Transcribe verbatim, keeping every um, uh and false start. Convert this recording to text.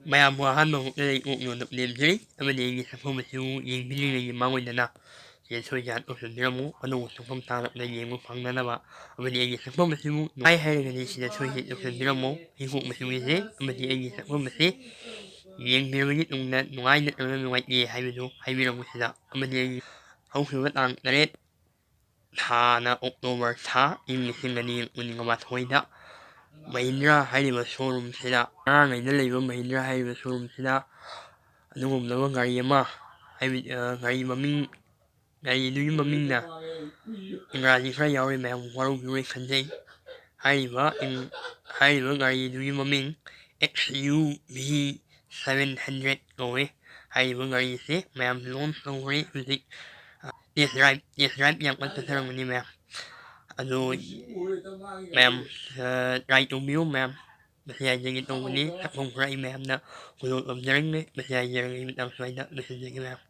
ꯃꯌꯥꯝꯕꯨ ꯑꯍꯥꯟꯕ ꯍꯧꯔꯛꯇꯗ ꯑꯩ ꯀꯣꯛ ꯌꯣꯟꯗꯕ ꯂꯦꯝꯖꯔꯤ꯫ ꯑꯃꯗꯤ ꯑꯩꯒꯤ ꯁꯛꯐꯝ ꯑꯁꯤꯕꯨ ꯌꯦꯡꯕꯤꯔꯤꯉꯩꯒꯤ ꯃꯥꯡꯑꯣꯏꯗꯅ ꯆꯦꯟ ꯁꯣꯏꯗꯅ ꯇꯧꯁꯤꯟꯕꯤꯔꯝꯃꯨ꯫ ꯑꯅꯧꯕ ꯁꯛꯐꯝ ꯇꯥꯔꯛꯄꯗ ꯌꯦꯡꯕ ꯐꯪꯅꯅꯕ꯫ ꯑꯃꯗꯤ ꯑꯩꯒꯤ ꯁꯛꯐꯝ ꯑꯁꯤꯕꯨ ꯅꯨꯡꯉꯥꯏ ꯍꯥꯏꯔꯒꯗꯤ ꯁꯤꯗ ꯁꯣꯏꯗꯅ ꯇꯧꯁꯤꯟꯕꯤꯔꯝꯃꯨ꯫ ꯍꯤꯒꯣꯛ ꯃꯆꯨꯒꯤꯁꯦ ꯑꯃꯗꯤ ꯑꯩꯒꯤ ꯁꯛꯐꯝ ꯑꯁꯤ ꯌꯦꯡꯕꯤꯔꯕꯒꯤ ꯇꯨꯡꯗ ꯅꯨꯡꯉꯥꯏ ꯅꯠꯇ꯭ꯔꯒ ꯅꯨꯡꯉꯥꯏꯇꯦ ꯍꯥꯏꯕꯗꯨ ꯍꯥꯏꯕꯤꯔꯝꯃꯨ ꯁꯤꯗ꯫ ꯑꯃꯗꯤ ꯑꯩꯒꯤ ꯍꯧꯈꯤꯕ ꯇꯥꯡ ꯇꯔꯦꯠ ꯊꯥꯅ ꯑꯣꯛꯇꯣꯕꯔ ꯊꯥ ꯏꯪ ꯂꯤꯁꯤꯡ ꯑꯅꯤ ꯀꯨꯟꯒ ꯃꯥꯊꯣꯏꯗ ꯃꯍꯤꯟꯗ꯭ꯔꯥ ꯍꯥꯏꯔꯤꯕ ꯁꯣꯔꯨꯝꯁꯤꯗ, ꯉꯔꯥꯡꯉꯩꯗ ꯂꯩꯕ ꯃꯍꯤꯟꯗ꯭ꯔꯥ ꯍꯥꯏꯔꯤꯕ ꯁꯣꯔꯨꯝꯁꯤꯗ ꯑꯗꯨꯒꯨꯝꯂꯕ ꯒꯥꯔꯤ ꯑꯃ, ꯍꯥꯏꯕꯗꯤ, ꯑ, ꯒꯥꯔꯤ ꯃꯃꯤꯡ, ꯒꯥꯔꯤꯗꯨꯒꯤ ꯃꯃꯤꯡꯅ ꯏꯪꯒ꯭ꯔꯥꯖꯤ ꯈꯔ ꯌꯥꯎꯔꯤ, ꯃꯌꯥꯝ ꯋꯥꯔꯧꯕꯤꯔꯣꯏ ꯈꯟꯖꯩ꯫ ꯍꯥꯏꯔꯤꯕ ꯏꯪ-, ꯍꯥꯏꯔꯤꯕ ꯒꯥꯔꯤꯗꯨꯒꯤ ꯃꯃꯤꯡ XUV seven hundred ꯀꯧꯏ꯫ ꯍꯥꯏꯔꯤꯕ ꯒꯥꯔꯤꯁꯤ ꯃꯌꯥꯝ launch ꯇꯧꯈ꯭ꯔꯦ ꯍꯧꯖꯤꯛ꯫ ꯑ, test drive, test drive ꯌꯥꯝ ꯀꯟꯅ ꯆꯠꯊꯔꯝꯒꯅꯤ ꯃꯌꯥꯝ꯫ ꯑꯗꯨ ꯃꯌꯥꯝ, ꯑ, try ꯇꯧꯕꯤꯌꯨ ꯃꯌꯥꯝ꯫ ꯃꯁꯤ ꯍꯥꯏꯖꯒꯦ ꯇꯧꯕꯅꯤ꯫ ꯁꯛꯐꯝ ꯈꯔ ꯑꯩ ꯃꯌꯥꯝꯗ ꯈꯨꯗꯣꯜ ꯇꯝꯖꯔꯝꯃꯦ꯫ ꯃꯁꯤ ꯍꯥꯏꯖꯔꯒ ꯑꯩ ꯃꯇꯥꯡ ꯁ꯭ꯋꯥꯏꯗ ꯂꯣꯏꯁꯤꯟꯖꯒꯦ ꯃꯌꯥꯝ꯫